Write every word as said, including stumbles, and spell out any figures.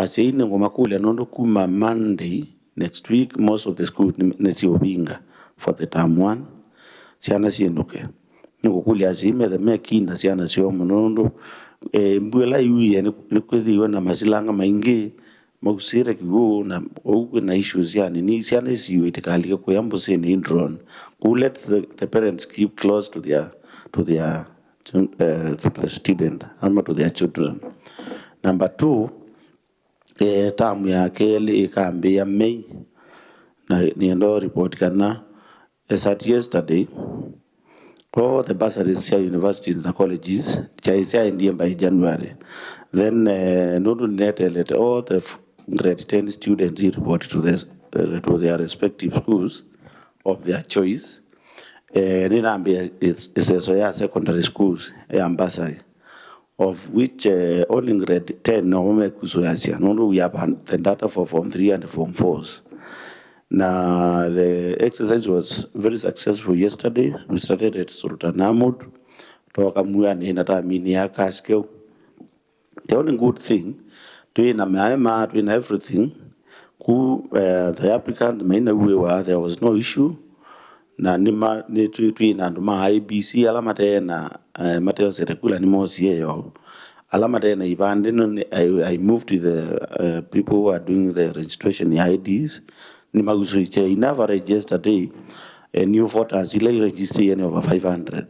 Asyai nĩngũmakũlya nũndũ kuma Monday next week, most of the schools nĩ- nĩsiũvinga for the term one, syana syĩnũke. Nĩngũkũlya asyai methe mekinda syana syoo mũno nũndũ eh, mbua ĩla yuie nĩ- nĩkwĩthĩiwe na masilanga maingĩ mausĩte kĩw'ũ, na ũu kwĩna issues sya nini, syana isiwe itikalike kũya mbũsĩnĩ i drone. Kũu let the, the parents keep close to their, to their uh, to the student ama to their children. Number two, eh, tamu ya kelĩ ĩkambĩĩa Mei, na nĩenda report kana as at yesterday all the bursaries sya universities na colleges kyaĩ syaendie by January. Then eh, nũndũ nĩnetelete all the f- grade ten students report to, the, uh, to their respective schools of their choice. Eh, nĩnambĩa ĩseso ya secondary schools ya bursary, of which eh, only grade ten no mekusũasya nũndũ we have the data for form three and form fours. Na the exercise was very successful yesterday. We started at Sultan Ahmud, toka muani na tamini ya Kaskew. The only good thing, twĩ na maema, twĩ na everything. Ku uh, the applicant mainauĩwa, there was no issue. Na nĩma- nĩ twĩ- twĩ na andũ ma I B C ala matee na uh, mateosete kula nĩmosie yoo. Ala matee na ivandĩ no nĩ- I, I moved to the uh, people who are doing the registration ya I Ds. Nĩmausũisye in average yesterday uh, new voters ila iregistered ni over five hundred.